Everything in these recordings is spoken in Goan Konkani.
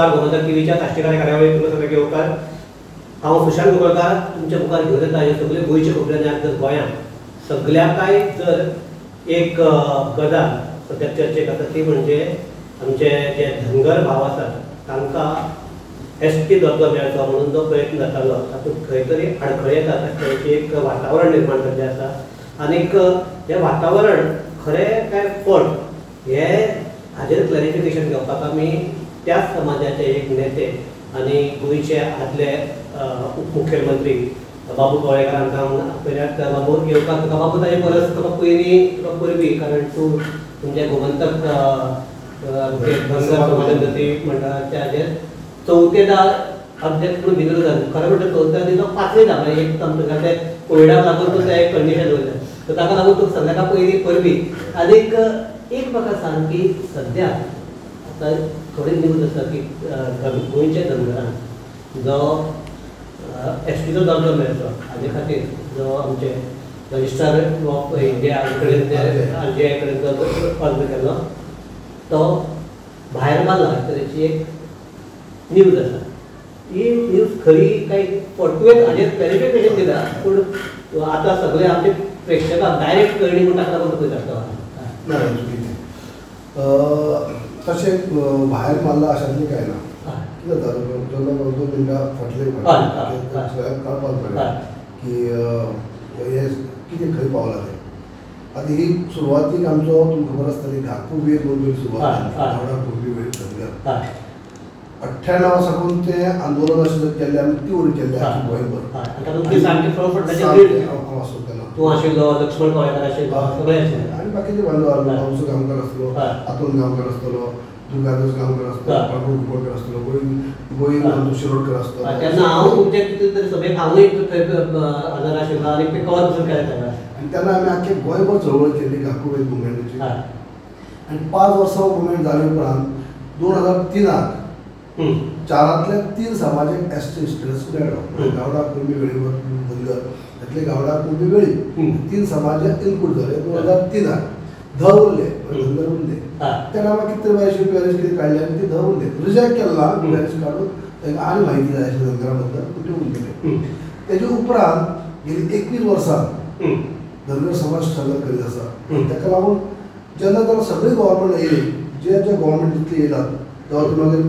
नमस्कार, गोमंतक टीव्हीच्या साश्टीकार कार्यावळीत तुमकां सगळ्यांक येवकार. हांव सुशांत कुंकळकार तुमच्या मुखार घेवन येता ह्यो सगल्यो गोंयच्यो खबरो. आनी जर गोंयांत सगल्या काय जर एक गजाल सद्याक चर्चेक आसा ती म्हणजे आमचे जे धनगर भाव आसात तांकां एस टी दर्जो मेळचो म्हणून जो प्रयत्न जातालो तातूंत खंय तरी आडखळी येतात अशें तरेचें एक वातावरण निर्माण जाल्लें आसा. आनीक हें वातावरण खरें काय फट हें हाजेर क्लॅरिफिकेशन घेवपाक आमी त्याच समाजाचे एक नेते आनी गोंयचे आदले उपमुख्यमंत्री बाबू कवळेकार हांकां आपयल्यात. बाबू येवपाक तुका बाबू ताजे परस तुका पयलीं तुका परबी, कारण तूं तुमच्या गोमंतक धनगर समाजाची मंडळाच्या हाजेर चवथेदा अध्यक्ष म्हणून विरोध जालो. खरें म्हणटा चवथ्या दिसा पांचवेदा म्हळ्यार एक आमकां ते कोविडाक लागून तूं एक कंडिशन दवरलें, सो ताका लागून तुका सगळ्याक पयलीं परबी. आनीक एक म्हाका सांग की सद्या आतां थोडी न्यूज आसा की गोंयच्या धनगरांक जो एस टीचो दर्जो मेळचो हाजे खातीर जो आमचे रजिस्ट्रार ऑफ इंडिया कडेन आर जी आय कडेन जो अर्ज केल्लो तो भायर मारला तरेची एक न्यूज आसा. ही न्यूज खरी काय फट तुवें हाजेर क्लॅरिफिकेशन दिलां, पूण आतां सगळे आमचे प्रेक्षकांक डायरेक्ट कळणी म्हूण ताका लागून तुका विचारता. ना, तशें भायर मारला अशातलें कांय ना. कितें जाता जेन्ना 2 मिनटां फाटले सगळ्यांक कळपाक मेळ्ळें की हें कितें खंय पावलां तें. आतां ही सुरवातीक आमचो तुमकां खबर आसतली घाकू वेद म्हणून सुरवात जाली, गावडा कुणबी वेद धनगर 98 साकून तें आंदोलन अशें केल्लें आमी तीव्र केल्लें आख्खें गोंयभर. तूं आशिल्लो, लक्ष्मण कवळेकार आशिल्लो, सगळे आशिल्ले आनी बाकीचे बांदव बाबूसो गांवकार आसलो, आतोन गांवकार आसतलो, दुर्गादास गांवकार आसतलो, बाबू कुंकळकर आसतलो, गोविंद आमचो शिरोडकर आसतलो. तेन्ना हांव तुमच्या कितें तरी सभेक हांवूय थंय हजर आशिल्लो आनी ते कवर पसून केलें तेन्ना. आनी तेन्ना आमी आख्खे गोंयभर चळवळ केल्ली घाकू वेद मुवमेंटाची. आनी 5 वर्सां मुवमेंट जाले उपरांत 2003 4ांतल्या 3 समाजाक एस टी स्टेटस मेळ्ळो. गावडा कुणबी वेळीवर धनगर त्यातले गावडा कुणबी वेळी 3 समाजाक इन्क्लूड जाले. 2003 ध उरले, धनगर उरले. तेन्ना मागीर कितें तरी क्वेरीज कितें काडली आनी ते ध उरले. रिजेक्ट केला क्वेरीज काडून तांकां आनी म्हायती जाय आशिल्ली धनगरा बद्दल, पूण ते उरले. तेजे उपरांत गेली 21 वर्सां धनगर समाज स्ट्रगल करीत आसा. ताका लागून जेन्ना तेन्ना सगळी गव्हर्मेंट येयली, जे जे गव्हर्मेंट जितली येयलात जावं ती मागीर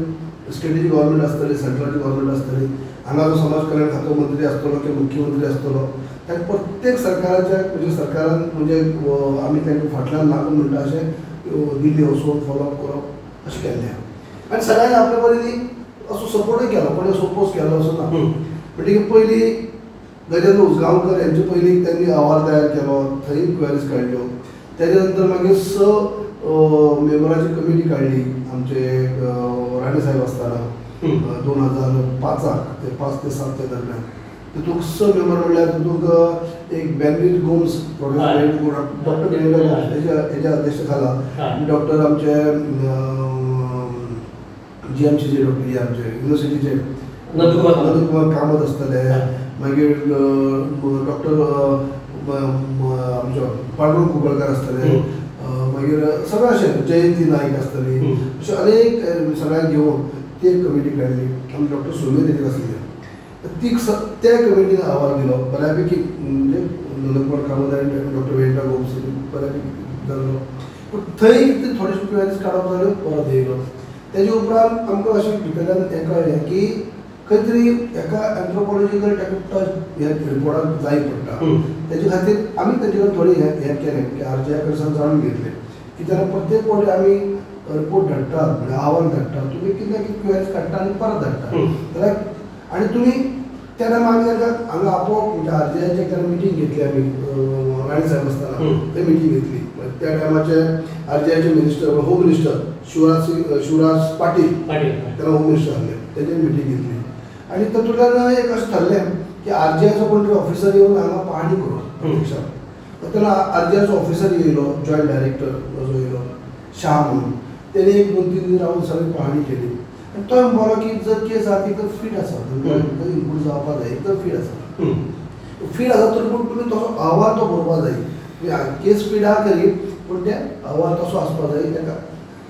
स्टेटीची गव्हर्मेंट आसतली, सेंट्रलची गव्हर्मेंट आसतली, हांगा जो समाज कल्याण खातो मंत्री आसतलो किंवा मुख्यमंत्री आसतलो, ताका प्रत्येक सरकाराच्या म्हणजे सरकारान म्हणजे आमी तांकां फाटल्यान लागून म्हणटा अशें दिल्ली वचून फॉलोअप करप अशें केल्लें आहा. आनी सगळ्यांनी आपल्या परीन असो सपोर्टूय केलो, कोणी असो ओपोज केलो असो ना. म्हणटकीर पयलीं गजेंद्र उजगांवकर यांचे पयलीं त्यांनी अहवाल तयार केलो, थंय इन्क्वायरीज काडल्यो. तेच्या नंतर मागीर 6 मेंबराची कमिटी काडली आमचे राणे साहेब आसतना 2005 ते 5 ते 7 दरम्यान. तितूंत 6 मेंबर म्हणल्यार तितूंत एक बेनरीज गोम्स, डॉक्टर बेनरीज गोम्स हेच्या अध्यक्षतेखाला, डॉक्टर आमचे जीएमसीचे डॉक्टर हे आमचे युनिवर्सिटीचे नंदकुमार कामत आसतले, मागीर डॉक्टर आमचो पांडुरंग कुंकळकार आसतले, मागीर सगळे अशें जयंती नायक आसतली, अशें अनेक सगळ्यांक घेवन ती एक कमिटी काडली. आमी डॉक्टर सुमेर हेजेर आसली ती त्या कमिटीन अहवाल दिलो बऱ्यापैकी, म्हणजे नंदकुमार कामत आनी डॉक्टर वेंकटा गोम्स बऱ्यापैकी जाल्लो. पूण थंय कितें थोड्यो क्वेरीज काडप जाल्यो, परत येयलो. तेजे उपरांत आमकां अशें भितरल्यान हें कळ्ळें की खंय तरी एका एन्थ्रोपोलॉजिकल ताका टच ह्या रिपोर्टाक जाय पडटा. तेजे खातीर आमी तेजे कडेन थोडी हें केलें की आर जी आय कडल्यान जाणून घेतलें की तेन्ना प्रत्येक फावटी आमी रिपोर्ट धाडटात, म्हणजे अहवाल धाडटात, तुमी कितें ना कितें क्वेरीज काडटा आनी परत धाडटा जाल्यार आनी तुमी तेन्ना आमी तांकां हांगा आपोवप म्हणजे आर जी आयचे तेन्ना मिटींग घेतली आमी राणे साहेब आसतना थंय मिटींग घेतली. त्या टायमाचे आर जी आयचे minister home minister Shivraj Patil तेन्ना होम मिनिस्टर आहले, तेजे मिटींग घेतली. आनी तातूंतल्यान एक अशें थारलें की आर जी आयचो कोण तरी ऑफिसर येवन हांगा पाहणी करूं प्रत्यक्षात. तेन्ना आर जी आयचो ऑफिसर येयलो, जॉयंट डायरेक्टर जो येयलो शाह म्हणून, तेणे 1 2 3 दीस रावन सगळी पाहणी केली. आनी तो म्हणपालो की जर केस आहा ती एकदम फीट आसा, इनक्लूड जावपाक जाय, एकदम फीट आसा, फीट आसा तरी पूण तुमी तसो अहवाल तो बरोवपाक जाय. केस फीट आहा खरी पूण ते अहवाल तसो आसपाक जाय ताका.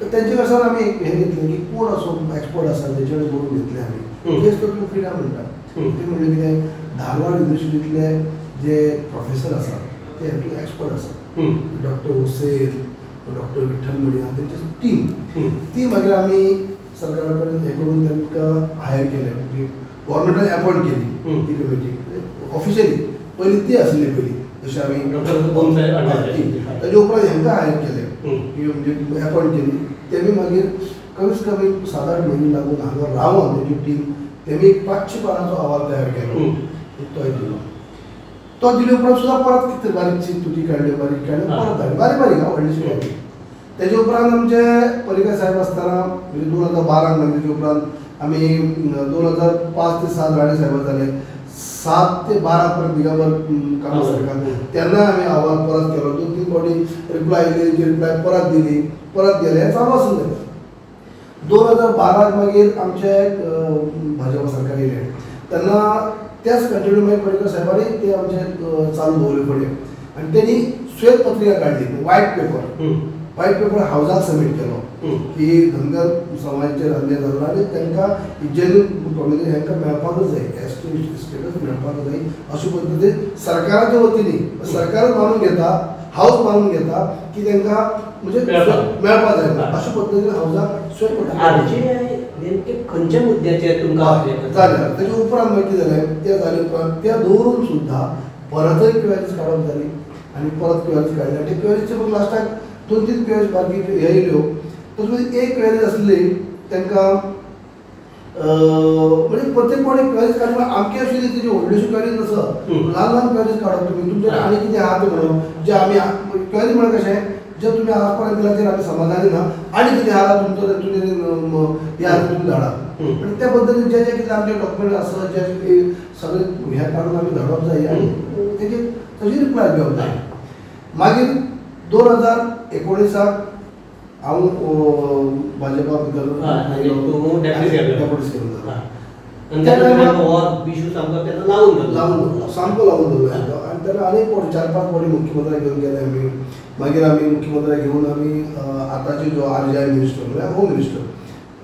तर तेंचे कडच्यान आमी हें घेतलें की कोण असो एक्सपर्ट आसा तेचे कडेन बरोवन घेतलें आमी केस तो फ्रिडम म्हणटा ते म्हणलें कितें धारवाड युनिवर्सिटींतले जे प्रोफेसर आसा ते हातूंत एक्सपर्ट आसा डॉक्टर हुसेन डॉक्टर विठ्ठल मणिया तेंची टीम ती मागीर आमी सरकारा कडेन हें करून तांकां हायर केलें म्हणजे गव्हर्मेंटान एपॉयंट केली ती कमिटी ऑफिशियली पयलीं ती आसली पयलीं जशें आमी ताजे उपरांत हेंकां हायर केलें म्हणजे एपॉयंट केली तेमी मागीर कमीत कमी 7-8 म्हयने लागून हांगा रावन तेजी टीम तेमी एक 500 पानांचो अहवाल तयार केलो तोय दिलो तो दिले उपरांत सुद्दां परत कितें बारीकशी तुटी काडल्यो बारीक काडल्यो परत धाडली बारीक बारीक व्हडलीशी काडली तेजे उपरांत आमचे पर्रीकर साहेब आसतना म्हणजे 2012 मागीर तेजे उपरांत आमी 2005 ते 7 राणे साहेब जाले 7 ते 12 पर्यंत दिगंबर कामत सरकार तेन्ना आमी अहवाल परत केलो 2-3 फावटी रिप्लाय येयली रिप्लाय परत दिली परत गेले हें चालू आसलें 2012 मागीर आमचे भाजपा सरकार येयलें तेन्ना त्याच कंटिन्यू मागीर पर्रीकर साहेबांनी ते आमचे चालू दवरले फुडें आनी तेणी श्वेत पत्रिका काडली व्हायट पेपर व्हायट पेपर हावजाक सबमीट केलो की धनगर समाजाचेर अन्याय जालो आनी तांकां जेन्यून कम्युनिटी हांकां मेळपाकच जाय एस टी स्टेटस मेळपाक जाय अशे पद्दतीन सरकाराच्या वतीन सरकारच मानून घेता हावज मानून घेता की तांकां म्हणजे मेळपाक जाय अशे पद्दतीन हावजाक श्वेत पत्रिका नेमके खंयच्या मुद्द्याचेर तुमकां जालें तेजे उपरांत मागीर कितें जालें तें जाले उपरांत तें दवरून सुद्दां परतय क्वेरीज काडप जाली आनी परत क्वेरीज काडली आनी ते क्वेरीचे मागीर लास्टाक 2-3 क्वेरीज बाकी हे येयल्यो तातूंत एक क्वेरीज आसली तांकां म्हणजे प्रत्येक फावटी क्वेरीज काडली आमची अशी तेजी व्हडलीशी क्वेरीज नासत ल्हान ल्हान क्वेरीज काडप तुमी तुमचे आनी कितें आहा तें म्हणून जे आमी क्वेरी म्हणल्यार कशें जे तुमी आज पर्यंत दिला तेर आमी समाधानी ना आनी कितें आहा तुमचो तुमी हे आहा तुमी धाडा आनी त्या पद्दतीन जे जे कितें आमचे डॉक्युमेंट आसा जे सगळे हें काडून आमी धाडप जाय आनी तेजेर ताजी रिप्लाय घेवप जाय मागीर 2019 हांव भाजपा भितर डेप्युटी सीएम जालो लागून सामको लागून दवरलो आनी तेन्ना अनेक फावटी 4-5 फावटी मुख्यमंत्र्याक घेवन गेले आमी मागीर आमी मुख्यमंत्र्याक घेवन आमी आतांचे जो आरजीआय मिनिस्टर म्हळ्यार होम मिनिस्टर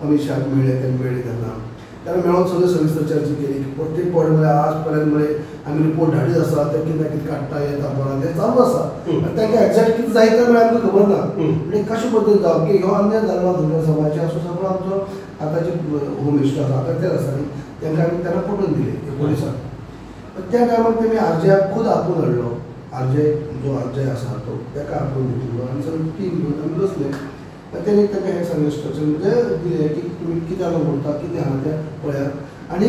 अमीत शाह मेळ्ळे तेंकां मेळ्ळे तेन्ना तेन्ना मेळोन सगळें सविस्तर चर्चा केली की प्रत्येक फावटी म्हळ्यार आज पर्यंत म्हळ्यार आमी रिपोर्ट धाडीत आसा ते कितें ना कितें काडटा येता परत हें चालू आसा आनी तांकां एग्जॅक्ट कितें जाय तें म्हळ्यार आमकां खबर ना म्हणजे कशे पद्दतीन जावप की हो अन्याय जाल्लो धनगर समाजाचेर असो सगळो आमचो आतांचे होम मिनिस्टर आसा आतां तेच आसा न्ही तांकां आमी तेन्ना पटोवन दिलें 19 त्या टायमार तेमी आरजीआय खूद आपोवन हाडलो आरजीआय जो आरजीआय आसा तो ताका आपोवन घेतिल्लो आनी सगळी टीम घेवन आमी बसले तेणी तांकां हें सांगलें इन्स्ट्रक्शन म्हणजे दिलें की तुमी कित्याक उरता कितें आहा तें पळयात आनी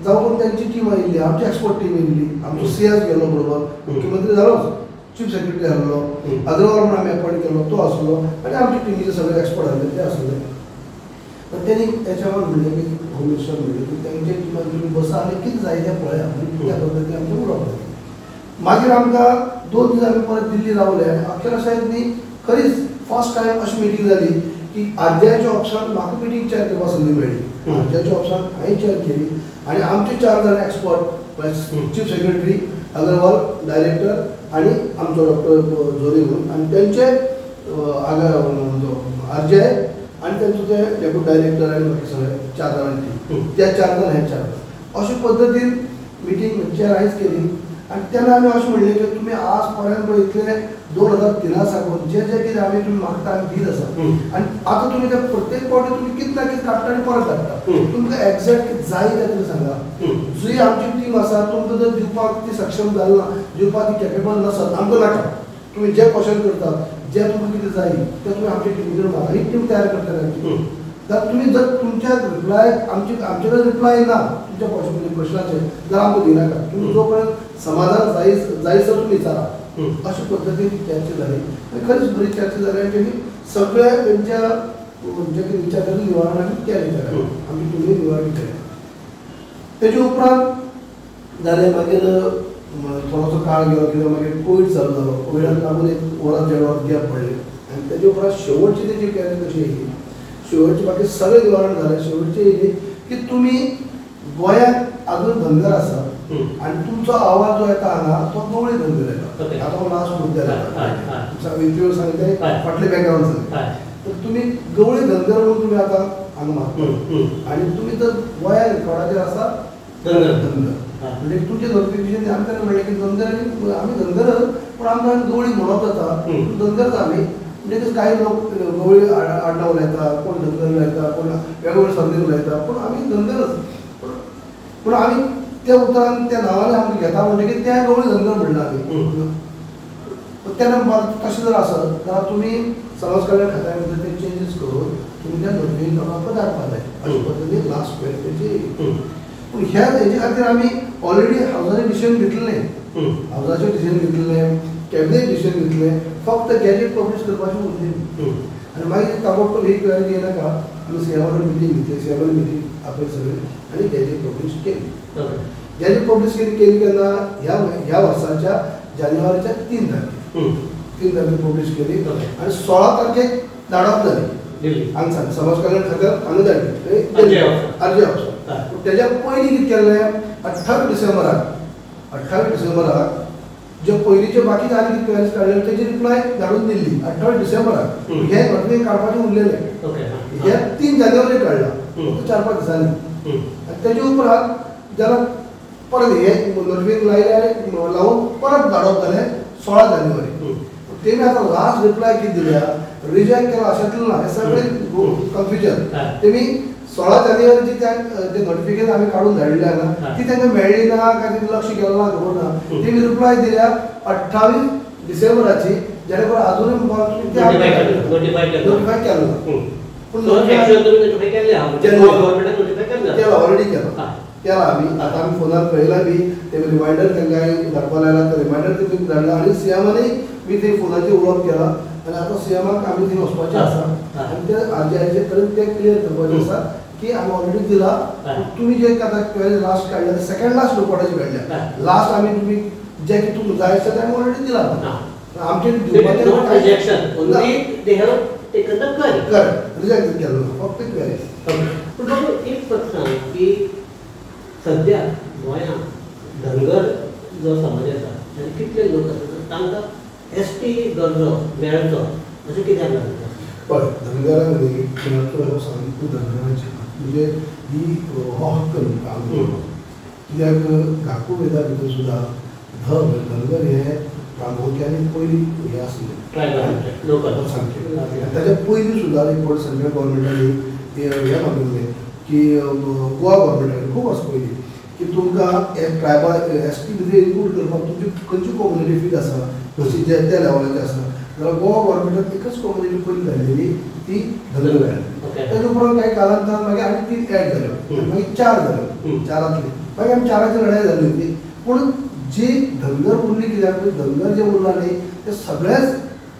जावं करून तांची टीम आयिल्ली आमची एक्सपर्ट टीम येयल्ली आमचो सीएस गेलो बरोबर मुख्यमंत्री जालोच चीफ सेक्रेटरी आसलो अग्रवाल म्हणून आमी अपॉयंट केलो तो आसलो आनी आमचे टिमीचे सगळे एक्सपर्ट आसले ते आसले पण तेणी त्याच्यावर म्हणलें की होम मिनिस्टर म्हणलें की तेंच्या टिमान तुमी बसा आनी कितें जाय तें पळया आनी त्या पद्दतीन आमचें उलोवप जालें मागीर आमकां 2 दीस आमी परत दिल्ली रावले आनी अक्षरशा न्ही खरीच फर्स्ट टायम अशी मिटींग जाली की आरजीआयच्या ऑफिसान म्हाका मिटींग चेअर करपाक संदी मेळ्ळी आरजीआयच्या ऑफिसान हांवें चेअर केली आनी आमचे 4 जाण एक्सपर्ट म्हळ्यार चीफ सेक्रेटरी अग्रवाल डायरेक्टर आनी आमचो डॉक्टर जोरी म्हणून आनी तेंचे आरजीआय आनी तेंचो ते डेप्युटी डायरेक्टर आनी बाकी सगळे 4 जाणांची त्या 4 जाण हे 4 जाण अशे पद्दतीन मिटींग चेअर हांवेंच केली आनी तेन्ना आमी अशें म्हणलें की तुमी आज पर्यंत पळय इतले 2003 साकून जे जे कितें आमी तुमी मागता आमी दीत आसा आनी आतां तुमी ते प्रत्येक फावटी तुमी कितें ना कितें काडटा आनी परत धाडटा तुमकां एग्जॅक्ट कितें जाय तें तुमी सांगा जी आमची टीम आसा तुमकां जर दिवपाक ती सक्षम जाली ना दिवपाक ती कॅपेबल नासत आमकां नाका तुमी जे क्वेश्चन करतात जे तुमकां कितें जाय तें तुमी आमच्या टिमी कडेन मागा ही टीम तयार करतले आमची तर तुमी जर तुमच्या रिप्लाय आमचे कडेन रिप्लाय ना तुमच्या क्वेश्चनाचेर जाल्यार आमकां दिनाका तुमी जो पर्यंत समाधान जायसर तुमी विचारा अशे पद्दतीन चर्चा जाली आनी खरीच बरी चर्चा जाली आनी तेणी सगळ्या तेंच्या जे कितें विचार ताचें निवारण आमी केलें आमची टिमीन निवारण केलें तेजे उपरांत जालें मागीर थोडोसो काळ गेलो कित्याक मागीर कोवीड चालू जालो कोविडाक लागून एक वरां 1.5 वर गॅप पडलें आनी तेजे उपरांत शेवटची तेजी क्वेरी कशी येयली शेवटची बाकी सगळें निवारण जालें शेवटची येयली की तुमी गोंयांत आजून धनगर आसा आनी तुमचो आवाज जो येता हांगा तो गवळी धनगर येता आतां लास्ट मुद्द्यार येता सांगलें फाटलें बॅकग्रावंड सांगलें तर तुमी गवळी धनगर म्हणून तुमी आतां हांगा मागता आनी तुमी तर गोंया रिकॉर्डाचेर आसा धनगर धनगर म्हणजे तुमचें नोटिफिकेशन आमी ताणें म्हणलें की धनगर आनी आमी धनगरच पूण आमकां गवळी म्हणप जाता धनगरच आमी म्हणजे काही लोक गवळी आडनांव उलयता कोण धनगर उलयता कोण वेगवेगळे संदी उलयता पूण आमी धनगरच पूण आमी त्या उतरान त्या नांवान आमकां घेता म्हणटकीर त्या गवळी धनगर म्हणला आमी तेन्ना तशें जर आसत जाल्यार तुमी समाज कल्याण खात्या भितर ते चेंजीस करून तुमी त्या नोटिफिकेशन आमकां धाडपाक जाय अशे पद्दतीन लास्ट क्वेरी तेची येयली. पूण ह्या हेजे खातीर आमी ऑलरेडी हावजाचें डिसिजन घेतलें हावजाचें डिसिजन घेतलें कॅबिनेट डिसिजन घेतलें फक्त गॅजेट पब्लीश करपाचें उरलें आनी मागीर ताबडतोब ही क्वेरी येनाका आमी सीएमा कडेन मिटींग घेतली सीएमा कडेन मिटींग आपली सगळी आनी गॅजेट पब्लीश केली. गॅजेट पब्लीश केली केन्ना ह्या ह्या वर्साच्या जानेवारीच्या 3 तारखेर 3 तारखेर पब्लीश केली आनी 16 तारखेक धाडप जाली हांगा समाज कल्याण खात्यात हांगा धाडली आरजे ऑफिसार. तेज्या पयलीं कितें केल्लें 28 डिसेंबराक 28 डिसेंबराक जे पयलींचे बाकीचे आनी कितें क्वेरीज काडलेले तेजी रिप्लाय धाडून दिल्ली 28 डिसेंबराक. हे नोटिफिकेशन काडपाचें उरलेलें हे 3 जानेवारी काडला 4-5 दिसांनी आनी तेजे उपरांत जेन्ना परत हे नोटिफिकेशन लायलें आनी लावन परत धाडप जालें 16 जानेवारी. तेमी आतां लास्ट रिप्लाय कितें दिल्या रिजेक्ट केला अशेंतलें ना हें सगळें कन्फ्युजन. तेमी 16 जानेवारीची त्या ते नोटिफिकेशन आमी काडून धाडलें ना ती तांकां मेळ्ळी ना काय तेणी लक्ष गेलें ना खबर ना. तेमी रिप्लाय दिल्या 28 डिसेंबराची जेणे करून आजुनूय नोटिफाय केलें ना पूण केला ऑलरेडी केला केला आमी आतां आमी फोनार पळयला बी तेमी रिमायंडर तांकां धाडपा लायला तो रिमायंडर तेमी धाडला आनी सीएमानूय बी ते फोनाचेर उलोवप केलां आनी आतां सीएमाक आमी थंय वचपाचें आसा आनी ते आरजीआयचे कडेन तें क्लियर करपाचें आसा की आमी ऑलरेडी दिला तुमी जे आतां क्वेरी लास्ट काडल्या सेकंड लास्ट रिपोर्टाची काडल्या लास्ट आमी तुमी जे कितें तुमकां जाय आसता तें आमी ऑलरेडी दिला आमचें दिवपाचें करेक्ट रिजेक्ट केलो ना फक्त क्वेरी. पूण बाबू एक प्रश्न की सद्या गोंयांत धनगर जो समाज आसा आनी कितले लोक आसा तांकां एस टी दर्जो मेळचो अशें कित्याक लागता? पळय धनगरांक न्ही हो सामको धनगरांची म्हणजे ही हो हक्क न्ही आमचो कित्याक घाकू वेदा भितर सुद्दां धनगर हे प्रामुख्यान पयलीं हें आसलें सामकें ताच्या पयलीं सुद्दां एक फावट सेंट्रल गव्हर्मेंटांनी हें मागिल्लें की गोवा गव्हर्मेंटान खूब वर्सां पयलीं की तुमकां ट्रायबल एस टी भितर इन्क्लूड करपाक तुमची खंयची कम्युनिटी फीट आसा कशी जे त्या लेवलाचेर आसा जाल्यार गोवा गव्हर्मेंटान एकच कम्युनिटी पयलीं धाडलेली ती धनगर धाडली. तेजे उपरांत कांय कालांतरान मागीर आनी 3 एड जाल्यो मागीर 4 जाल्यो 4 मागीर आमी 4 लढाई जाली होती. पूण जी धनगर उरली कित्याक धनगर जे उरला न्ही ते सगळेच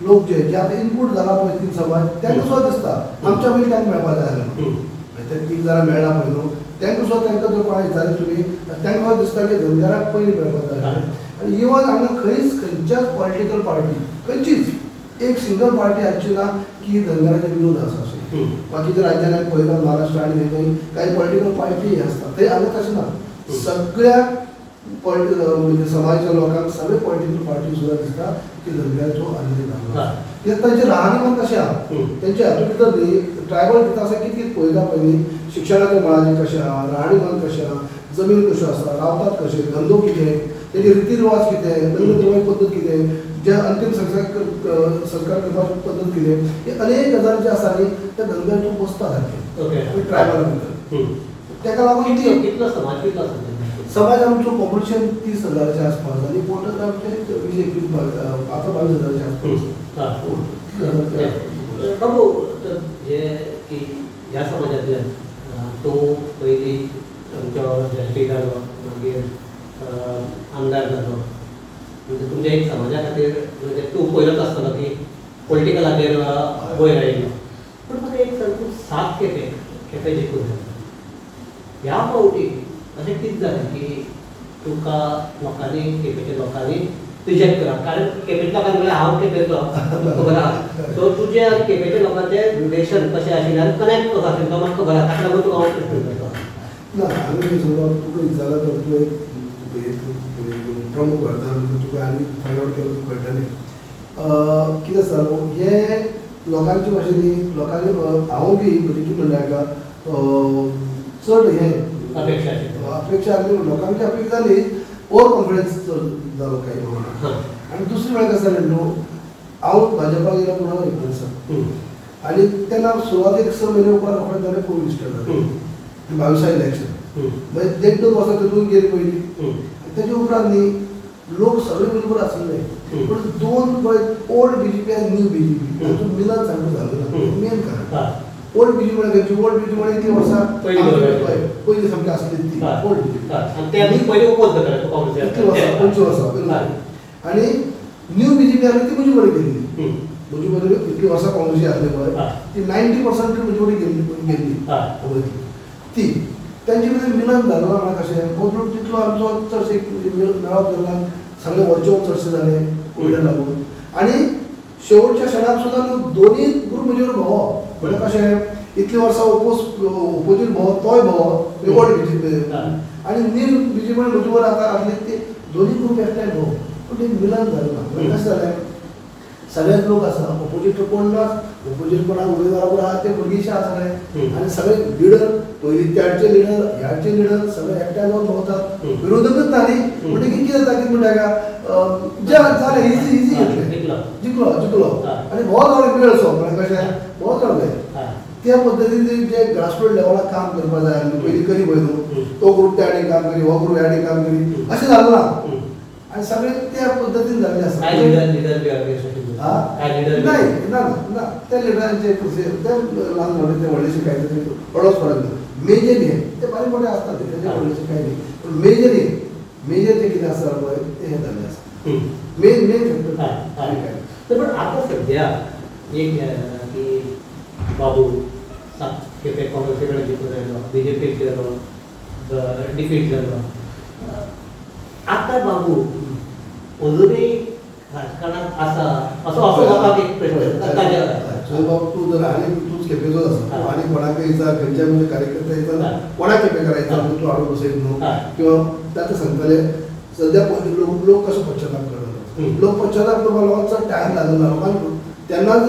लोक जे जे आतां इनपूट जाला पळय 3 समाज तांकां सुद्दां दिसता आमच्या पयलीं तांकां मेळपाक जाय जालें ते 3 जाणां मेळ्ळा पळय न्हू तांकां सुद्दां तांकां जर कोणाक विचारलें तुमी तांकां दिसता की धनगराक पयलीं मेळपाक जाय. आनी इवन हांगा खंयच खंयच्याच पॉलिटिकल पार्टी खंयचीच एक सिंगल पार्टी आसची ना की धनगराचे विरोध आसा अशें. बाकीच्या राज्यांनी पळयता महाराष्ट्र आनी थंय कांय पॉलिटिकल पार्टी आसता थंय हांगा तशें ना सगळ्या म्हणजे समाजाच्या लोकांक सगळे पॉलिटिकल पार्टी सुद्दां दिसता की धनगराचो अन्याय जाला कित्याक तांचें राहणीमान कशें आहा तेंचे हातूंत भितर न्ही ट्रायबल भितर आसा कितें कितें पळयता पळय शिक्षणाच्या मळाचेर कशें आहा राहणीमान कशें आहा जमीन कश्यो आसा रावतात कशें धंदो कितें तेजे रिती रिवाज कितें लग्न करपाची पद्दत कितें जे अंतीम संस्कार करपाची पद्दत कितें हे अनेक गजाली जे आसा न्ही त्या धनगर तूं बसता सारकें ट्रायबला भितर ताका लागून कितलो समाज कितलो आसा समाज आमचो पॉप्युलेशन 30 हजाराच्या आसपास आनी वोटर आमचे 20-21 आतां 22 हजाराच्या आसपास. बाबू हे की ह्या समाजांतल्यान तूं पयलीं आमचो एम पी जालो मागीर आमदार जालो म्हणजे तुमच्या एक समाजा खातीर म्हणजे तूं पयलोच आसतलो की पॉलिटिकलाचेर वयर आयिल्लो. पूण म्हाका एक सांग तूं 7 खेपे खेपे जिखून जालो ह्या फावटी अशें कितें जालें की तुका लोकांनी केपेच्या लोकांनी रिजेक्ट केला? कारण केपेच्या लोकांनी म्हणल्यार हांव केपेचो खबर आहा सो तुजें आनी केपेच्या लोकांचें रिलेशन कशें आशिल्लें आनी कनेक्ट कसो आशिल्लो तो म्हाका खबर आहा ताका लागून तुका हांव प्रश्न करता. ना आमी समजा तुका विचारला तर तूं एक प्रमुख करता तुका आनी फायंड आवट केलो तुका कळटलें कितें आसा हें लोकांची भाशेन न्ही लोकांनी हांव बी म्हणजे कितें म्हणटा हाका चड हें अपेक्षा आसली लोकांची अपेक्षा जाली ओवर कॉन्फिडन्स चड जालो कांय प्रमाणात. आनी दुसरी म्हळ्यार कशें जालें न्हू हांव भाजपा गेलो 2019 आनी तेन्ना सुरवातेक 6 म्हयने उपरांत रोखडें जालें कोवीड स्टार्ट जालें 22 इलेक्शन मागीर 1.5-2 वर्सां तितून गेली पयलीं. तेजे उपरांत न्ही लोक सगळे बरोबर आसले पूण दोन पळय ओल्ड बीजेपी आनी न्यू बीजेपी तातूंत मिलन सारकें जालें ना मेन कारण. ओल्ड बीजेपी म्हळ्यार खंयची ओल्ड बीजेपी म्हळ्यार इतलीं वर्सां पयलीं सामकी आसली ती ओल्ड बीजेपी इतलीं वर्सां 25 वर्सां आनी न्यू बीजेपी आसली ती म्हजी बरी गेल्ली म्हजी बरी इतलीं वर्सां काँग्रेसी आसली पळय ती 90% म्हजी बरी गेल्ली काँग्रेसी ती तांचे भितर मिलन जालो ना म्हळ्यार कशें हो ग्रूप तितलो आमचो चडशे मेळप जालो ना सगळे वर्चोप चडशे जाले कोविडाक लागून आनी शेवटच्या क्षणाक सुद्दां न्हू दोनूय ग्रूप म्हजेर भोंवो म्हळ्यार कशें इतलीं वर्सां ओपोजीट भोंवो तोय भोंवो ओल्ड बीजेपी आनी न्यू बीजेपी म्हजे बरोबर आतां आसली ती दोनूय ग्रूप एकठांय भोंवो पूण तें मिलन जालें ना. म्हळ्यार कशें जालें सगळेच लोक आसा ओपोजीट कोण ना ओपोजीट कोणाक उमेदवारा आहा ते भुरगींशे आसा सगळे आनी सगळे लिडर पयलीं त्याचे लिडर ह्याचे लिडर सगळे एकठांय जावन भोंवतात विरोधकच ना न्ही म्हणटकीर कितें जाता कितें म्हणटा जे जालें इजी इजी घेतलें जिखलो जिखलो आनी भोव जालें मेळसो म्हळ्यार कशें भोव जालें त्या पद्दतीन जे ग्रासरूट लेवलाक काम करपाक जाय आसलें पयलीं करी पळय न्हू तो ग्रूप त्या आनी काम करी हो ग्रूप ह्या आनी काम करी अशें जालें ना आनी सगळें त्या पद्दतीन जाल्लें आसा. नाही ना ना त्या लिडरांचे ते ल्हान व्हडले ते व्हडलेशे कांय तरी व्हडलोच फरक ना मेजर हे ते बारीक मोठे आसतात तेजे व्हडलेशे कांय न्ही पूण मेजर हे मेजर जे कितें आसा पळय ते हें जाल्लें आसा मेन मेन फॅक्टर आनी कांय. पण आतां सद्या एक की बाबू 7 खेपे काँग्रेसी कडेन जिखून आयलो बीजेपीक गेलो डिफीट जालो आतां बाबू अजुनूय राजकारणात आसा असो असो लोकांक एक प्रश्न. बाबू तूं जर आनी तूंच खेपेचोच आसा आनी कोणाकय विचार खंयच्या म्हणजे कार्यकर्ते विचार कोणाक खेपे करायचा तूं हाडून बसयत न्हू किंवा ते सांगतले सद्या लोक लोक कसो पश्चाताप करता लोक पश्चाताप करपाक लोकांक चड टायम लागना लोकांक तेन्नाच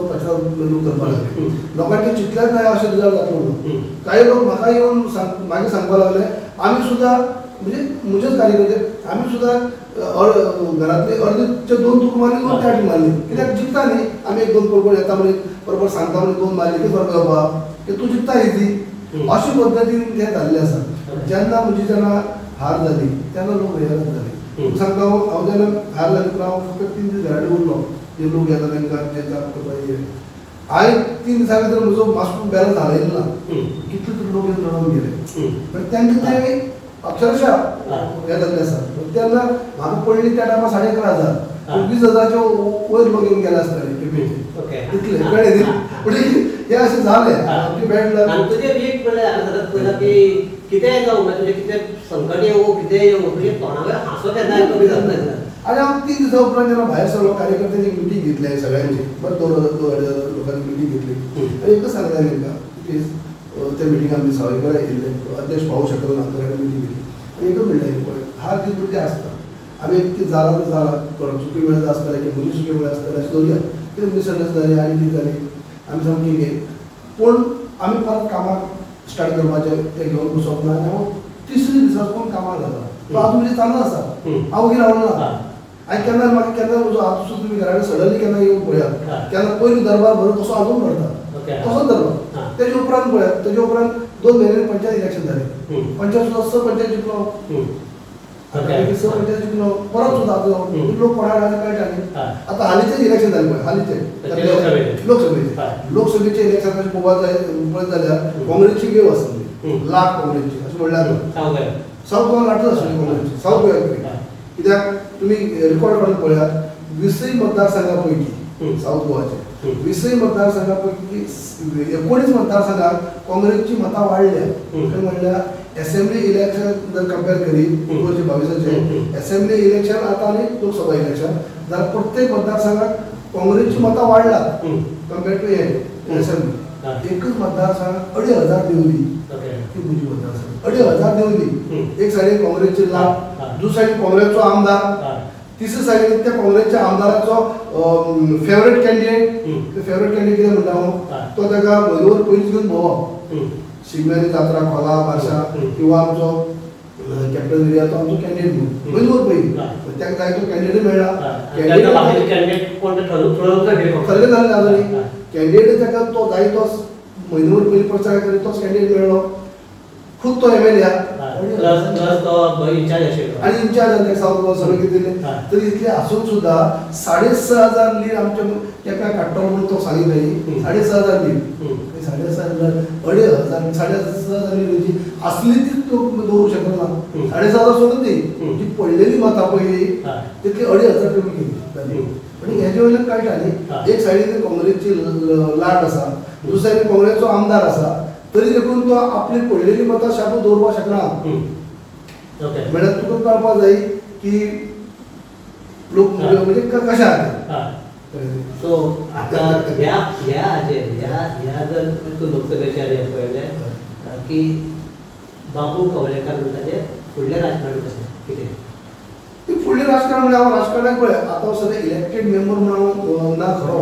पश्चाताप लोक करपाक लागले लोकांचे चिंतल्याच ना अशें रिजल्ट जातलो म्हणून. कांय लोक म्हाका येवन मागीर सांगपाक लागले आमी सुद्दां म्हणजे म्हजेच कार्यकर्ते आमी सुद्दां घरांतले अर्दे 2 तुक मारली 2 त्या मारली कित्याक जिखता न्ही आमी 1-2 बरोबर येता म्हणजे बरोबर सांगता म्हणजे 2 मारली कितें फरक जावपा की तूं जिखता इजी अशे पद्दतीन तें जाल्लें आसा. जेन्ना म्हजी जेन्ना हार जाली तेन्ना लोक रियलायज जाले. सांगता हांव जेन्ना हार जाली उपरांत हांव फकत 3 दीस घरा कडेन उरलो जे लोक येता तांकां जे जाप करपाक हे हांवें 3 दिसां भितर म्हजो मातसो बॅलन्स हालयलो ना कितले तरी लोक येवन रडोवन गेले पण तांकां ते अक्षरशः हें जाल्लें आसा. तेन्ना म्हाका पडली त्या टायमार 11,500 20,000 वयर लोक येवन गेले आसतले केपेंचे इतले कळ्ळें न्ही. पूण हें अशें जालें आमची बॅड लक. आनी तुजें एक म्हणल्यार हांवें सदांच पळयलां की कितेंय जावं म्हणल्यार तुजें कितें संकट येवं कितेंय येवं तुजें तोंडा वयर हांसो केन्नाय कमी जातना. आनी हांव 3 दिसां उपरांत जेन्ना भायर सरलो कार्यकर्त्यांची मिटींग घेतली सगळ्यांची बरें 2-2.5 हजार लोकांनी मिटींग घेतली आनी एकच सांगलें तांकां प्लीज त्या मिटिंगाक आमी सावयकरा येयल्ले अध्यक्ष पावूंक शकलो ना तर मिटींग घेतली आनी एकच म्हणलें पळय हार दीस भुरगीं आसता आमी कितें जालां तें जालां कोणाक चुकी वेळ आसताले की म्हजी चुकी वेळ आसताले अशें धरुया कितें मिसअंडरस्टँड जाली आनी कितें जाली आमी सामकी घे पूण आमी परत कामाक स्टार्ट करपाचें तें घेवन बसप ना आनी हांव तिसरे दिसा सावन कामाक लागला तो आजून म्हणजे चालू आसा हांव वगी रावलो ना. आनी केन्ना म्हाका केन्ना म्हजो आजून सुद्दां तुमी घरा कडेन सडनली केन्ना येवन पळयात केन्ना पयलो दरबार भरून तसो आजून भरता तसोच दरबार तेजे उपरांत पळयात तेजे उपरांत 2 म्हयन्यांनी पंचायत इलेक्शन जालें पंचायत सुद्दां 6 पंचायत जिखलो 6 पंचायत जिखलो परत सुद्दां आतां लोक कोणा कळटा न्ही. आतां हालींचेच इलेक्शन जालें पळय हालींचें लोकसभेचें लोकसभेचें इलेक्शन पळोवपाक जाय पळयत जाल्यार काँग्रेसची वेव आसली लाख काँग्रेसची अशें म्हणल्यार सावथ गोवा लाटच आसली काँग्रेसची सावथ गोव्याक कित्याक तुमी रिकॉर्ड काडून पळयात 20 मतदारसंघा पैकी सावथ गोवाचे 20 मतदारसंघा पैकी 19 मतदारसंघात काँग्रेसची मतां वाडल्या. खंय म्हणल्यार असेंब्ली इलेक्शन जर कंपेर करीत 2022 असेंब्ली इलेक्शन आतां आनी लोकसभा इलेक्शन जाल्यार प्रत्येक मतदारसंघात काँग्रेसची मतां वाडल्यात कंपेर टू हे असेंब्ली. एकच मतदारसंघ 2,500 देंवली ती म्हजी मतदारसंघ 2,500 देंवली. एक सायडीन काँग्रेसची लाट दुसरी सायडीन काँग्रेसचो आमदार तिसरे सायडीन त्या काँग्रेसच्या आमदाराचो फेवरेट कॅन्डिडेट, फेवरेट कॅन्डिडेट कितें म्हणटा हांव, तो ताका म्हयनोभर पयलींच घेवन भोंवप, शिगम्यानी जात्रा खोला बारशा किंवा आमचो कॅपिटल एरिया तो आमचो कॅन्डिडेट म्हणून म्हयनोभर पयलीं ताका जाय तो कॅन्डिडेट मेळ्ळा. ठरलें जालें अजून कॅन्डिडेट ताका तो जाय तोच म्हयनोभर पयलीं प्रचार करीत तोच कॅन्डिडेट मेळ्ळो, खूब तो एम एल ए आणि इन्चार्ज आनी सावथ गोवा सगळें कितें दिलें. तरी इतलें आसून सुद्दां 6,500 लीड आमच्या केप्यां काडटलो म्हणून तो सांगी खंय, 6,500 लीड, 6,500 2,500 6,500 लीड जी आसली तीच तो दवरूंक शकना. 6,500 सोडून दी, जी पडलेली मतां पयलीं तितली 2,500 कमी केली जाली. आनी हेजे वयल्यान कळटा न्ही, एक सायडीन काँग्रेसची लाट आसा, दुसऱ्या सायडीन काँग्रेसचो आमदार आसा, तरी देखून तो आपली पडलेली मतां शाबूत दवरपाक शकना. म्हणल्यार तुका कळपाक जाय की लोक म्हणजे कशें आहा. सो आतां ह्या ह्या हाजेर ह्या ह्या जर तूं लोकसभेच्या हें पळयलें की बाबू कवळेकार म्हणटा तें फुडलें राजकारण कशें कितें? फुडलें राजकारण म्हणजे हांव राजकारणाक पळय आतां सद्या इलेक्टेड मेंबर म्हणून हांव ना खरो,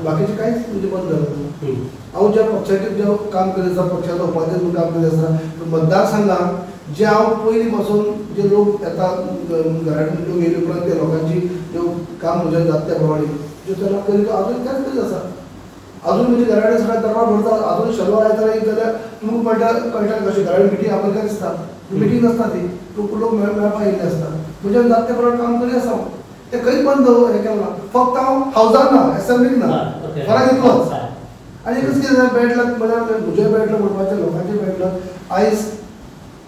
बाकीचें कांयच म्हणजे बंद जालें. हांव ज्या पक्षाचेर जें काम करीत आसा, पक्षाचो उपाध्यक्ष म्हणून काम करीत आसा, मतदारसंघात जे हांव पयलीं पासून जे लोक येता घरा कडेन लोक येयले उपरांत त्या लोकांची ज्यो काम म्हजें जाता त्या प्रमाणे ज्यो त्या लोक करीत अजून त्याच करीत आसा. अजून म्हणजे घरा कडेन सगळ्या दरबार भरता, अजून शेनवार आयतारा येयत जाल्यार तुमकां कळटा कळटा कशें घरा कडेन मिटींग आपयता दिसता, मिटींग नासता ती, लोक लोक मेळपाक येयल्ले आसता. म्हणजे जाता त्या प्रमाणे काम करीत आसा हांव, तें खंयच बंद हें केलें ना. फक्त हांव हावजान ना, एसेंब्लीक ना, फरक इतलोच. आनी एकच कितें जालें, बॅड लक म्हणल्यार म्हजें बॅड लक म्हणपाचें, लोकांचें बॅड लक. आयज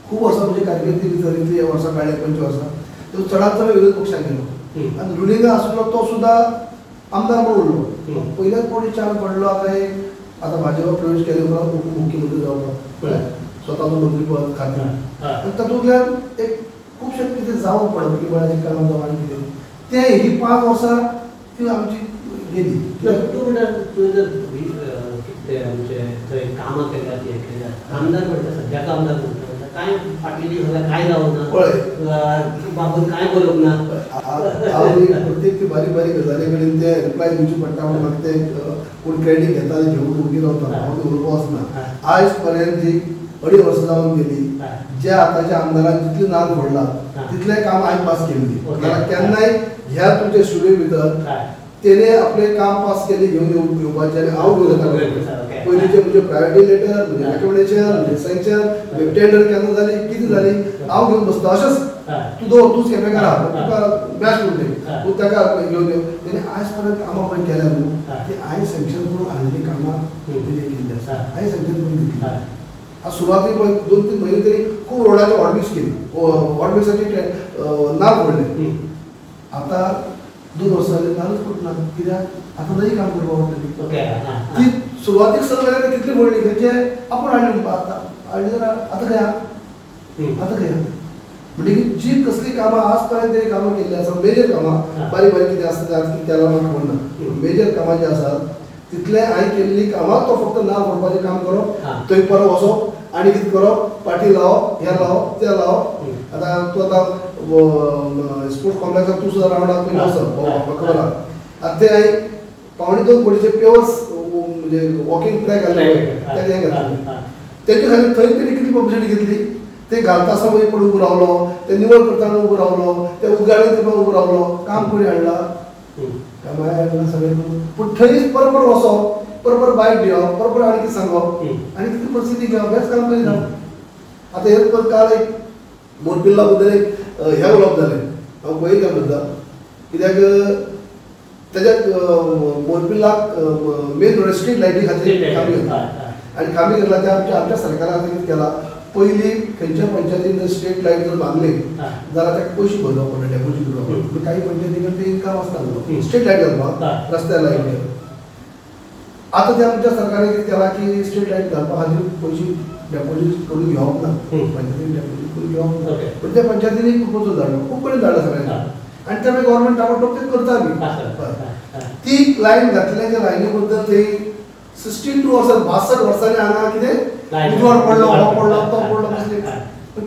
खूब वर्सां म्हजी कारकिर्दी भितर इतली वर्सां काडल्या, 25 वर्सां, तो चडांत चड विरोधी पक्षाक गेलो आनी रुलिंगा आसलो तो सुद्दां आमदार म्हणून उरलो. पयल्याच फावटी चान्स पडलो. आतां एक आतां भाजपा प्रवेश केले उपरांत उपमुख्यमंत्री जावपाक, स्वताचो मंत्रीपद खातें, आनी तातूंतल्यान एक खुबशें कितें जावंक पडप की बऱ्याचें काम जावं आनी कितें तें ही 5 वर्सां ती आमची गेली. तूं म्हणटा तुवें जर कितें आमचे थंय कामां केल्यात, हें केल्यात, आमदार म्हणटा सद्याक आमदार म्हणटा कांय फाटले दीस जाल्यार कांय जावंक ना, बाबून कांय बरोवंक ना. हांव प्रत्येक ती बारीक बारीक गजाली कडेन ते रिप्लाय दिवची पडटा म्हणून म्हाका ते कोण क्रेडीट घेता ते घेवन उगी रावता, हांव ते उलोवपाक वचना. आयज पर्यंत जी 2.5 वर्सां जावन गेली, ज्या आतांच्या आमदारान जितली नाद फोडला तितलें काम हांवें पास केल्ली. जाल्यार केन्नाय ह्या तुमच्या स्टुडियो भितर तेणे आपलें काम पास केलें घेवन येवपाचें आनी हांव घेवन येतालो. पयलींचे म्हणजे प्रायोरिटी लेटर, म्हणजे रेकमेंडेशन, म्हणजे सँक्शन, म्हणजे टेंडर केन्ना जाली, कितें जाली, हांव घेवन बसता. अशेंच तूं दवर, तूंच केपेंकार आहा, तुका बेस्ट उरलें, तूं ताका घेवन यो. तेणे आयज पर्यंत कामां पळय केल्या न्हू, ती हांवें सँक्शन करून हाडलेलीं कामां तेणी केल्लीं आसा, हांवें सँक्शन करून दितली. आतां सुरवातीक पळय 2-3 म्हयने तरी खूब रोडाचे हॉटमिक्स केली, हॉटमिक्साचे नाल फोडले. आतां 2 वर्सां जालीं नालूच फुटना, कित्याक आतां नवी काम करपाक पडटली. ती सुरवातीक सगळें जाल्यार कितली फोडली खंयचे आपूण हाडली म्हणपा, आतां हाडली जाल्यार आतां खंय आहा, आतां खंय आहा. म्हणटकीर जी कसली कामां आज पर्यंत तेणी कामां केल्लीं आसा, मेजर कामां, बारीक बारीक कितें आसता तें आज कितें केलां म्हाका खबर ना, मेजर कामां जीं आसात तितलें हांवें केल्लीं कामां तो फक्त नाल फोडपाचें काम करप, थंय परत वचप आनी कितें करप, पाटी लावप, हें लावप, तें लावप. आतां तूं आतां स्पोर्ट्स कॉम्प्लेक्साक तूं सुद्दां रावंडाक पयलीं वचप, म्हाका खबर आहा. आतां तें हांवें 1.75 कोटीचे पेवर्स म्हणजे वॉकिंग ट्रॅक घातले तें घातलें. तेजे खातीर थंय तेणी कितली पब्लिसिटी घेतली, ते घालता आसतना पळय कोण उबो रावलो, ते निवळ करतना उबो रावलो, ते उद्घाटन करपाक उबो रावलो, काम कोणी हाडलां, कामां हाडलां सगळें. पूण थंयच परत परत वचप, परत परत बायट दिवप, परत परत आनी कितें सांगप आनी कितें परिस्थिती घेवप, हेंच काम करीत रावप. आतां हेच परत काल एक मोरपिल्ला बद्दल एक हें उलोवप जालें, हांव पळयता मुद्दा, कित्याक तेज्या मोरपिल्लाक मेन रोड स्ट्रीट लायटी खातीर खांबी घातला आनी खांबी घातला ते आमच्या आमच्या सरकारान कितें केलां, पयलीं खंयच्या पंचायतीन जर स्ट्रीट लायट जर बांदली जाल्यार ताका पयशे भरप पडटा, डेपोजीट करप पडटा. काही पंचायती कडेन तें काम आसता स्ट्रीट लायट घालपाक, रस्त्यार लायट. आतां ते आमच्या सरकारान कितें केलां की स्ट्रीट लायट घालपा खातीर पयशे डेपोजीट करून घेवप ना, पंचायतीन डेपोजीट करून घेवप ना. पूण त्या पंचायतीन एक प्रपोजल धाडलो, खूब कडेन धाडला सगळ्यांनी आनी त्या मागीर गव्हर्मेंट ताबडतोब तें करता बी. ती लायन घातल्या त्या लायनी बद्दल थंय 62 वर्सां 62 वर्सांनी हांगा कितें उजवाड पडलो, हो पडलो, तो पडलो, कसली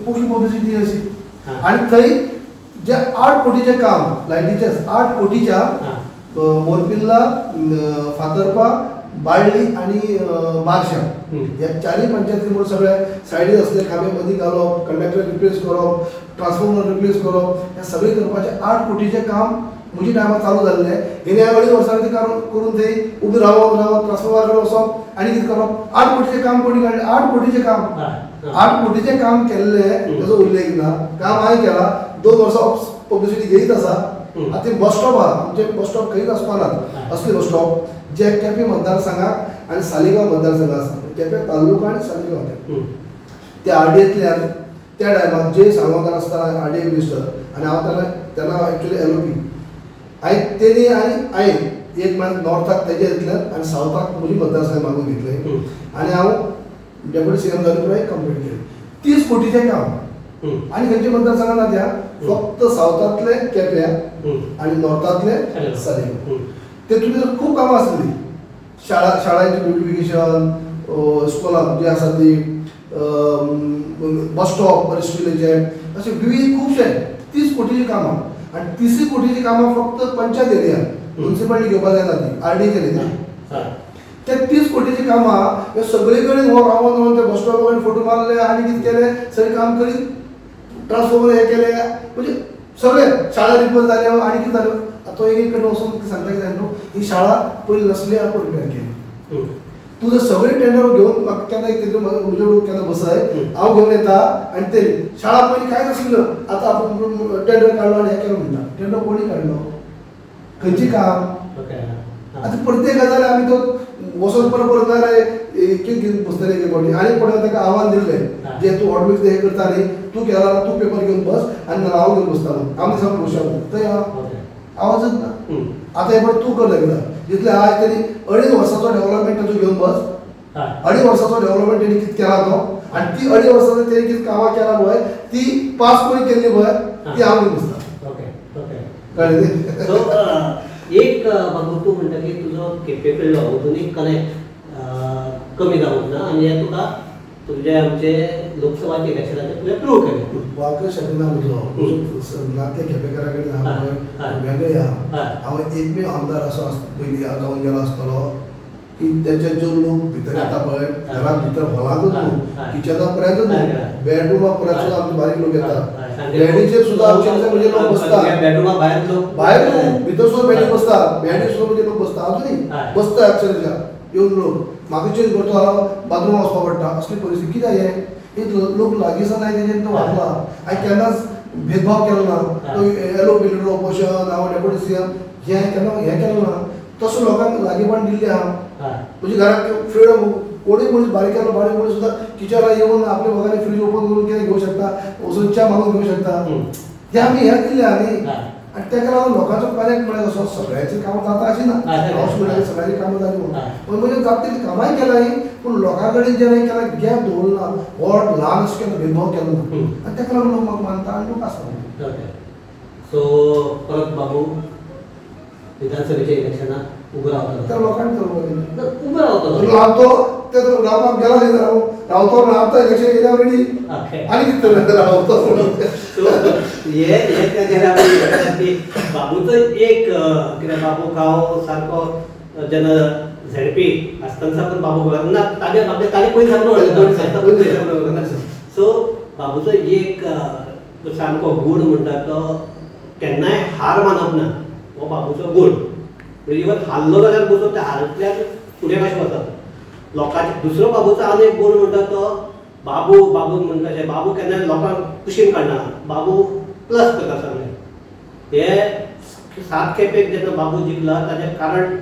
पोकी पब्लिसिटी अशी. आनी थंय जे 8 कोटीचे काम लायटीचे 8 कोटीच्या मोरपिल्ला फातर्पा बाळ्ळी आनी बारशा ह्या 4 पंचायती म्हणून सगळे सायडीन असले खांबे मदीं घालप, कंडक्टर रिप्लेस करप, ट्रान्सफॉर्मर रिप्लेस करप, हे सगळें करपाचें 8 कोटीचें काम म्हज्या टायमार चालू जाल्लें. हेणे अडीच वर्सांनी तें काम करून थंय उबें रावप रावप ट्रान्सफॉर्मरा कडेन वचप आनी कितें करप. 8 कोटीचें काम कोणी काडलें? 8 कोटीचें काम, 8 कोटीचें काम केल्लें ताजो उल्लेख ना. काम हांवें केलां, 2 वर्सां पब्लिसिटी घेयत आसा. आतां बस स्टॉप आहा, आमचे बस स्टॉप खंयच आसपानात असले बस स्टॉप जे केपें मतदारसंघाक आनी सालिगांव मतदारसंघ आसा, केपें तालुका आनी सालिगांव त्या आरडीएंतल्यान त्या टायमार जे साळगांवकार आसतना आरडीए मिनिस्टर आनी हांव तेन्ना एक्चुअली एलओपी हांवें तेणी आनी हांवें एक म्हळ्यार नॉर्थाक तेजे येतल्यान आनी सावथाक म्हजी मतदारसंघ मागून घेतले आनी हांव डेप्युटी सीएम जाले उपरांत कंप्लीट केलें. 30 कोटीचें काम आनी खंयच्या मतदारसंघात ना त्या, फक्त सावथांतले केप्यां आनी नॉर्थांतले सालिगांव. तेतून खूब कामां आसली, शाळांचें ब्युटिफिकेशन, स्कुलां जी आसा ती, बस स्टॉप बरे अशे विविध खुबशे 30 कोटीची कामां. आनी 30 कोटीची कामां फक्त पंचायत एरिया म्युनिसिपालिटी घेवपाक जायना, ती आरडीएचेर येता. त्या 30 कोटीची कामां हे सगळे कडेन हो रावन रावन ते बस स्टॉपा कडेन फोटो मारले आनी कितें केलें, सगळें काम करीत ट्रान्सफॉर्मर हे केले, म्हणजे सगळे शाळा रिपेर जाल्यो आनी कितें जाल्यो. आतां तो एक कडेन वचून सांगता कितें न्हू, ही शाळा पयलीं नासली आपूण रिपेर केली. तूं जर सगळे टेंडर घेवन म्हाका केन्ना एक म्हजे केन्ना बसय हांव घेवन येता आनी ते शाळा पयलीं कांय नासलें, आतां आपूण टेंडर काडलो आनी हें केलें म्हणटा. टेंडर कोणी काडलो, खंयचें काम? आतां प्रत्येक गजाल आमी तो वचोन परत परत ना रे कितें घेवन बसतले एक फावटी. आनी कोणा ताका आव्हान दिल्लें जे तूं हॉटमिक्स हें करता न्ही, तूं केला तूं पेपर घेवन बस आनी हांव घेवन बसता म्हणून आमी दिसा बसया थंय आवाजच ना. आतां हे पळय तूं कर लागला जितले आज तेणी 2.5 वर्साचो डेव्हलपमेंट ताजो घेवन बस, 2.5 वर्साचो डेव्हलपमेंट तेणी कितें केला तो आनी ती 2.5 वर्सां तेणी कितें कामां केला पळय ती पास कोणी केल्ली पळय ती हांव घेवन बसता. कळ्ळें न्ही? सो एक बाबू तूं म्हणटा की तुजो केपें कडलो अजूनय कनेक्ट कमी जावंक ना आनी हें तुका तुमचे आमचे लोकसभाचे इलेक्शनाचेर तुवें प्रूव केलें. वाकय शकना म्हजो नाते केपेंकारा कडेन हांव वेगळे आहा. हांव एकमेव आमदार असो पयलीं जावन गेलो आसतलो की तेचे जो लोक भितर येता पळय घरांत भितर हॉलांतूच न्हू, किचना पर्यंतच न्हू, बेडरुमा पर्यंत सुद्दां आमचे बारीक लोक येता, बेडीचेर सुद्दां आमचे म्हणजे लोक बसता, भायर न्हू भितर सुद्दां बेडीर बसता, बेडीर सुद्दां म्हणजे लोक बसता, अजुनूय बसता अक्षरशा येवन लोक. म्हाका चेंज करतो जाल्यार बाथरुमा वचपा पडटा, असली परिस्थिती कित्याक हें लोक लागीं नाय तेजेन तो वागला. हांवें केन्नाच भेदभाव केलो ना, तो L O P leader opposition हांव डेप्युटी सी एम हें केन्ना हें केलें ना, तसो लोकांक लागींपण दिल्लें आहा. म्हणजे घराक फ्रिडम कोणूय मनीस बारीक आसलो बारीक मनीस सुद्दां किचनाक येवन आपल्या मोगांनी फ्रीज ओपन करून कितें घेवंक शकता, वचून च्या मागून घेवंक शकता, हें आमी हें दिल्लें आहा न्ही. आनी ताका लागून लोकांचो कनेक्ट म्हळ्यार कसो सगळ्यांची कामां जाता अशी ना, हांव म्हणल्यार सगळ्यांची कामां जाली म्हणून, पूण म्हणजे जाता तितलीं कामांय केलां न्ही, पूण लोकां कडेन जेन्ना केन्ना गॅप दवरलो ना, व्हड ल्हान अशें केन्ना भेदभाव केलो ना आनी ताका लागून लोक म्हाका मानता आनी लोक आसा. सो परत बाबू विधानसभेच्या इलेक्शनाक उबो रावतलो तर लोकांनी उबो रावतलो रावतो ते रावपाक गेला न्ही, रावतो आतां इलेक्शन येयल्या ऑलरेडी आनी कितें रावतो. हे हे बाबूचो एक कितें बाबू हांव सारको जेन्ना झेडपी आसतना साकून बाबू ना ताजे ताजे पयलीं साकून वळखता. सो बाबूचो एक सामको गूण म्हणटा तो केन्नाय हार मानप ना, हो बाबूचो गूण. म्हणजे इवन हारलो जाल्यार बसून त्या हारतल्यान फुडें कशें वचप लोकांचे. दुसरो बाबूचो आनी एक गूण म्हणटा तो बाबू बाबू म्हणटा अशें बाबू केन्नाय लोकांक कुशीन काडना, बाबू प्लस करता सगळें. हे 7 खेपेक जेन्ना बाबू जिखला ताजें कारण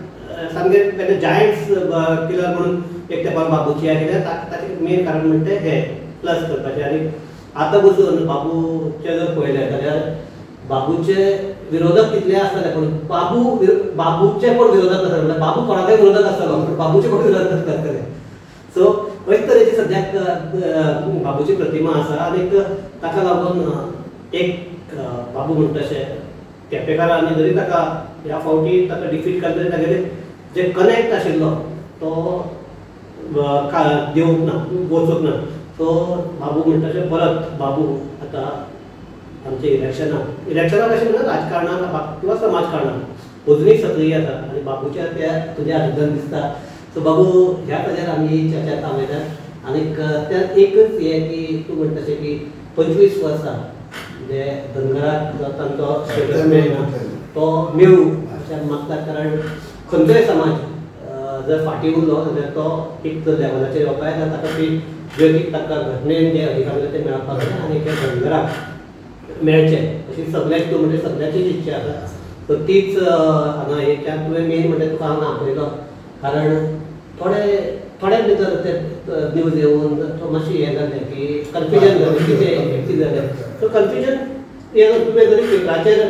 सामकें तेन्ना जायंट्स किलर म्हणून एक तेंपार बाबूची हें केलें, ताचें मेन कारण म्हणटा तें हें प्लस करपाचें. आनी आतां बसून बाबूचें जर पळयलें जाल्यार बाबूचे विरोधक कितले आसतले पूण बाबू बाबूचे कोण विरोधक आसतले म्हणल्यार बाबू कोणाकय विरोधक आसतलो पूण बाबूचे कोण विरोधक आसतले. सो अशे तरेची सद्याक बाबूची प्रतिमा आसा आनी ताका लागून एक बाबू म्हणटा तशें केपेंकारांनी जरी ताका ह्या फावटी ताका डिफीट केलें तरी तागेले जे कनेक्ट आशिल्लो तो देवूंक ना, वचूंक ना. सो बाबू म्हणटा तशें परत बाबू आतां आमच्या इलेक्शनाक, इलेक्शनाक अशें म्हणा राजकारणाक किंवा समाजकारणाक अजुनूय सक्रीय आसा आनी बाबूच्या त्या तुज्या हातूंतल्यान दिसता. सो बाबू ह्या ताजेर आमी चर्चा थांबयतात आनीक त्यात एकच हें की तूं म्हणटा तशें की 25 वर्सां म्हणजे धनगराक जो तांचो स्टेटस मेळना तो मेळूं अशें मागतात, कारण खंयचोय समाज जर फाटीं उरलो जाल्यार तो एक लेवलाचेर येवपाक जाय, ताका ती ज्यो ताका घटनेन जे अधिकार ते मेळपाक जाय आनी ते धनगराक मेळचे अशी सगळ्याच तूं म्हणजे सगळ्याचीच इच्छा आसा. सो तीच हांगा हेच्या तुवें मेन म्हणजे तुका हांगा आपयलो, कारण थोडे थोड्या भितर ते न्यूज येवन तो मातशें हें जालें की कन्फ्युजन जालें, कितें कितें जालें. सो कन्फ्युजन हें तुवें जरी पेपराचेर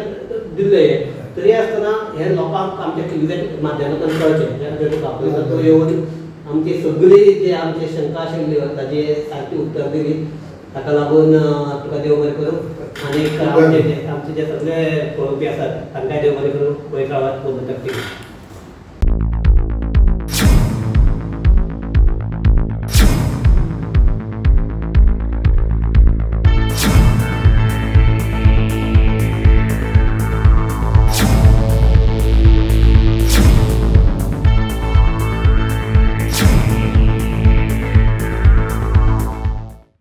दिल्लें तरी आसतना हें लोकांक आमच्या टिवीच्या माध्यमांतल्यान कळचें, त्या खातीर तुका आपयलो. तूं येवन आमची सगळी जे आमची शंका आशिल्ली ताजी सारकी उत्तर दिली, ताका लागून तुका देव बरें करूं आनी आमचे जे सगळे पळोवपी आसात तांकांय देव बरें करूं. पळयत रावात गोमंतक टीव्ही.